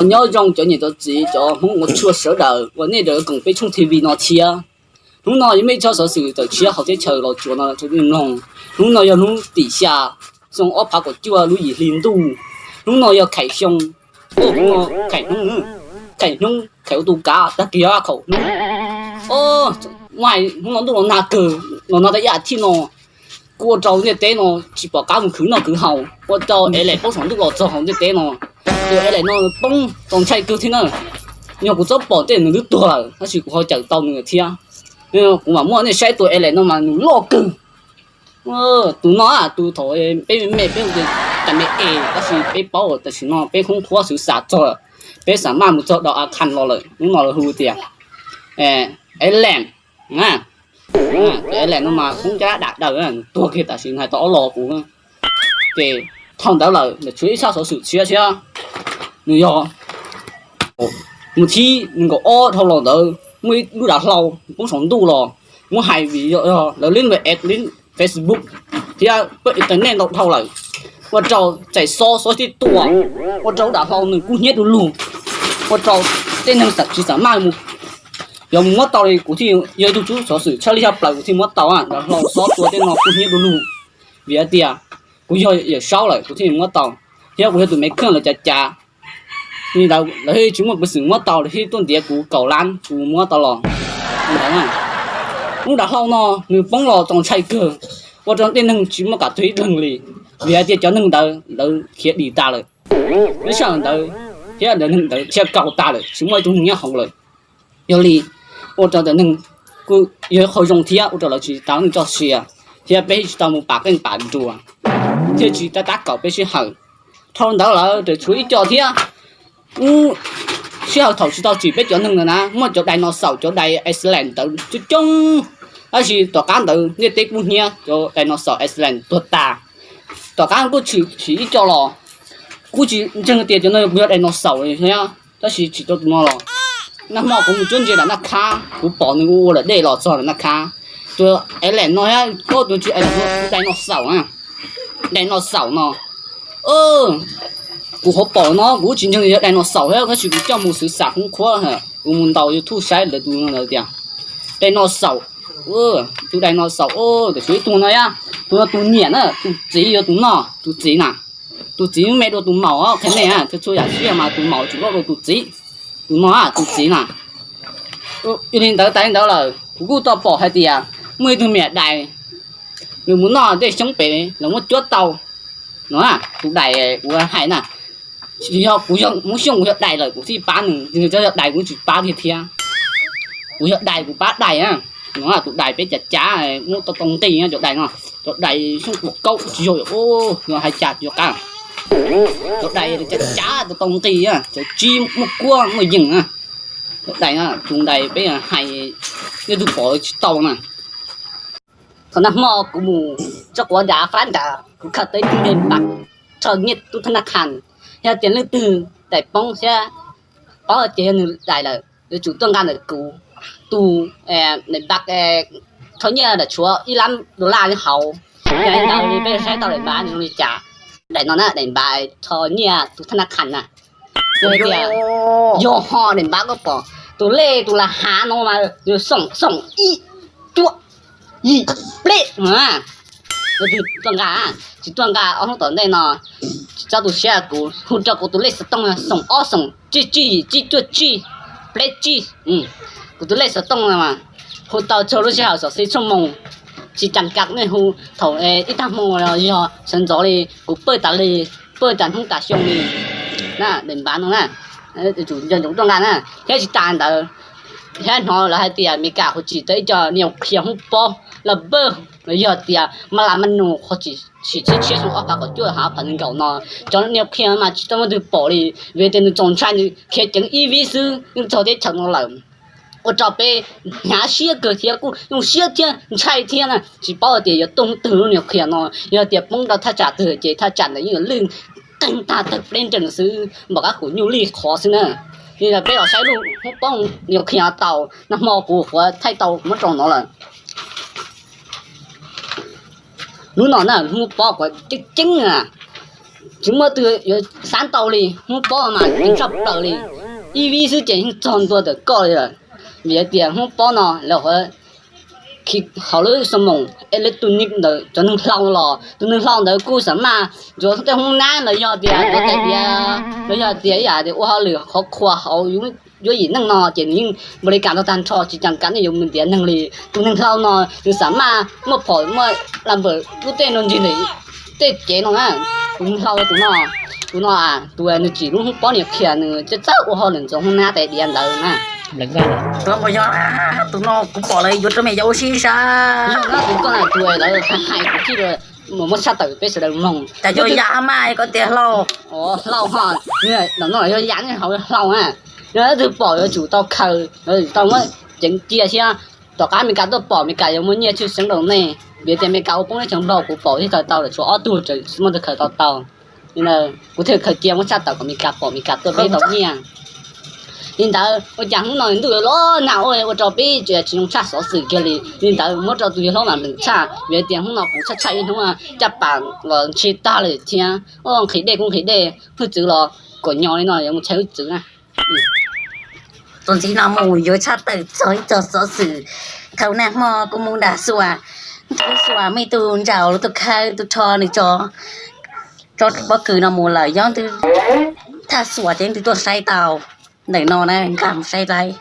Nyob zoo cov niam cov txiv, cov Hmoob ua tshuaj sawv daws uas nej tau koom peb tshooj T V no thiab. Hnub no yuav muaj ib tsab xov xwm tawm tshiab hauv teb chaws Los Tsuas no rau nej mloog. Hnub no yog hnub tim xya, xyoo ob phav kaum cuaj lub yim hli ntuj. Hnub no yog khaim xyoo, khaim hnub, khaim hnub, khaim ua tus kav tag kis yog khaum hnub. Hnub no ntuj los nag kawg, los nag tau ib as thiv no, kuj ua rau ntiaj teb no tsis pom qab mus khwv noj khwv haus, ua rau ev lem poob saum ntuj los txog hauv ntiaj teb no. Tus ev lem no poob txaus ntshai kawg thiab na. Yog kuv txhob pom tej nws twb tuag lawm, tab sis kuv ho cawm tau nws thiab. Kuv mam muab nej saib tus ev lem no mas nws loj kawg. Tus no, tus thaum peb me me peb hu tias cas me es, tab sis peb paub tam sim no peb khoob qhuab xwv xam txog, peb xam maj mus txog daus a khas los lawm, hnub no lawv hu tias ev lem. Tus ev lem no mas khoob caj dab dam daws, tuag kiag tam sim hais tau ob los kuv. Ces dhau ntawd lawm nws tshuav ib tsab xov xwm tshiab thiab. Nws yog mus thib nees nkaum ob dhau los ntawd muaj ib lub dav hlau poob saum ntuj los, muab hais vim yog lawv lib npe ev lib Facebook thiab pab internet ntau dhau lawm, ua rau txais xob, xob tib tua, ua rau lub dav hlau nws kub hnyiab du lug, ua rau tej neeg tsis xam maj mus, yog mus muab tau li kuv thiaj yog ib tug tswv xov xwm tshaj lij tshaj plaws kuv thiaj muab tau, dav hlau xob tua tej no kub hnyiab du lug. Vim hais tias kuv yog Yawm Saub lawm kuv thiaj muab tau, thiab kuv yog tus me kheej lawv cav cav. Lawv thiaj tsis muaj peev xwm muab tau, lawv thiaj tuaj ntiav kuv kaum lab kuv muab tau los. Lub dav hlau no nws poob los txaus ntshai kawg, ua rau tej neeg tsis muaj kam tuag ib leeg li, vim hais tias cov neeg ntawd lawv khiav dim tas lawm, lub sij hawm ntawd thiab cov neeg ntawd khiav kaus tas lawm, tsis muaj ib tug neeg nyob hauv lawm. Yog li ua rau cov neeg kuj yog ib qho zoo thiab ua rau lawv tsis tau neeg txoj sia, thiab peb tsis tau mus pam qeej pam nruas, thiab tsis tab tab kaum peb sij hawm. Dhau ntawd lawm ces tshuav ib co thiab. Ub, sij hawm thaum tsis tau tsim peb cov neeg ntawd na muaj cov dinosaur, cov dais Iceland ntawd coob coob, tab sis tom qab ntawd ntiaj teb kub hnyiab, cov dinosaur Iceland tuag tas. Tom qab kuj tsim tsim ib co los, kuv tsis ntseeg tias cov no puas yog dinosaur thiab, tab sis tsim tau tus no los. Nag hmo kuv mus cuab ntses nram Naj Khab kuv pom nws ua ua lam dej los txog nram Naj Khab. Tus alien no thiab, tus tsis alien no, dinosaur na, dinosaur no. Kuv hov pom no kuv tsis ntseeg yog dinosaur thiab, tab sis kuv coj mus xwv xam khoob qhuab, kuv mus ntaus YouTube saib lawv tus no lawv tias dinosaur, tus dinosaur, tiam sis ib tug no thiab, tus no tus niam na, tus txiv yog tus no, tus txiv na, tus txiv me dua tus maum, qhia nej, txhua yam siab mas tus maum tseem loj dua tus txiv, tus no tus txiv na. Yog li ntawd tas li ntawd lawm kuv kuj tau pom hais tias muaj ib tug me nyuam dais, nws mus noj tej xyoob pem los muab cuab tau no. Tus dais kuv hais na, yog kuv yog Hmoob Xyooj kuv yog dais lawm kuv thiaj pab nws, nws txhob yog dais kuv tsis pab kiag thiab. Kuv yog dais kuv pab dais no. Tus dais peb cav cav muab tau tau nqi cov dais no, cov dais xyoob kuam kaub tsis yog, yog hais cas tsis yog qab. Cov dais cav cav tau tau nqi, cov tsib muaj kuab muaj yees. Cov dais no tus dais peb hais, nej twb pom tsis tau na. Thaum nag hmo kuv mus tso quav nram Fab nrad, kuv khaws tau ib tug dais npam rho nyiaj tub thab naj khas, yog tias leej twg dais poob thiab paub hais tias yog nws dais lawm yuav tsum tuaj nqa ntawm kuv tus dais npam rho nyiaj lam tshuav ib lab dollar hauv. Yog li ntawd peb saib tau dais npam nws zoo li cas. Dais no na, dais npam rho nyiaj tub thab naj khas na. Yog tias, yog ho dais npam koj pom tus lej tus las hav no mas yog xoom xoom ib, cuaj, yim, pleb. Yog twg tuaj nqa, tsis tuaj nqa ob hnub tom ntej no, tsis txhob tu siab, kuv hu rau kuv tus lej xov tooj xoom ob xoom tsib tsib yim tsib cuaj tsib pleb tsib. Kuv tus lej xov tooj no mas hu tau txhua lub sij hawm xyoo xib txhua moos, tsis cas kas nej hu thaum ib tag hmo los yog sawv ntxov li kuv pawj tas li, pawj tas hnub tas xyoo li. Na, dais npam no na, yuav tsum nco ntsoov tuaj nqa na. Thiab tsis tas ntawd, thiab hnov lawv hais tias Amelikas qhuav tsim tau ib co niu qhia Hmoob Pob laj npawj los yog tias mas las mas nus qhuav tsim, tsim tshiab tshiab xyoo ob phav kaum cuaj hauv ob phav nees nkaum no. Cov niu qhia mas tsis tau muaj leej twg pom li, vim tias nws txaus ntshai, nws khiav ceev ib vib xwb yeej txog teb chaws no lawm. Ua rau peb hnyav siab kawg thiab kuj zoo siab thiab ntshai thiab na, tsis paub hais tias yuav tuaj hnub twg lub niu qhia no, yog tias poob rau thaj tsam twg ces thaj tsam ntawd yeej yuav lwj qeeg tag tawg pleb nrees xwb, npaum kab kuv nyuj lij qhov xwb na. Li peb los saib lub Hmoob Pob niu qhia tau, nag hmo kuv qhuav thaij tau muab rau no lawm. Hnub no na Hmoob Pob qhuav ceeb ceeb na, tsis muaj twg yuav xav tau li. Hmoob Pob mas ceev tshaj plaws li, ib vib xwb ces yeej txog ntua ntawm koj li lawm. Vim hais tias Hmoob Pob no lawv hauv lub xoo moos electronic ntawd cov neeg hlau los tus neeg hlau ntawd kuj xam maj ntxuav tej hoob nab los yog tias ntxuav tais diav los yog tias ib yam tias ua hauj lwm qhov qhua hauv yuav yim neej no ces nws yeej npaum li cas tau tag nrho tsis ceem kam nej yuav mus ntiav neeg li. Tus neeg hlau no nws xam maj muaj phom muaj la npawm lub tej no ntsis ntawm tej cev no na. Tus neeg hlau tus no, tus no, tus nws tsim lub Hmoob Pob niam qhia nws txawj ua hauj lwm ntxuav hoob nab tais diav ntawd na. Tus no kuv pom lawv yuav rau me yau ua si sab. Tus koj na tus lawv hais hais kuv thiaj li muab tshaj tawm peb sawv daws mloog. Cas yuav yam mas koj tias hlau? Hlau ho, no yog yam ne hauv hlau na. Yog leej twg pom yuav tsum tau khaws, yuav tsum tau muab ceev cia thiab. Tom qab Amelikas tuaj pom Amelikas yuav muaj nyiaj tshwj xeeb rau nej. Vim tias Amelikas ua poob teb chaws Nplog kuv pom thiaj khaws tau lawm, tshuav ob tug tseem tsis muaj tus khaws tau tau. Li ntawd kuv thiaj khaws cia muab tshaj tawm kom Amelikas pom Amelikas tuaj peb tau nyiaj. Li ntawd ua cas hnub no ntuj yuav los nag ua rau peb tsis zoo tshaj xov xwm kiag li. Li ntawd muab rau tus yawg hlob mam meem tshaj, vim tias hnub no kuv tshaj tshaj ib hnub caj pas los ntshis tag lawm thiab. Nqhis dej kuj nqhis dej, hwj txwv los kom nyo li no yuav mus tshais hwj txwv na. Txuas ntxiv no mus yuav tshaj tawm txog ib txog xov xwm thaum nag hmo kuv mus nram Xuas, tus Xuas muaj ib tug ntsaum lub tus khawb tus rho nws tso, tso pob kws no mus lawm, yog tus thaj Xuas ces tus tuaj saib tau. Ntawm no na nkag mus saib saib.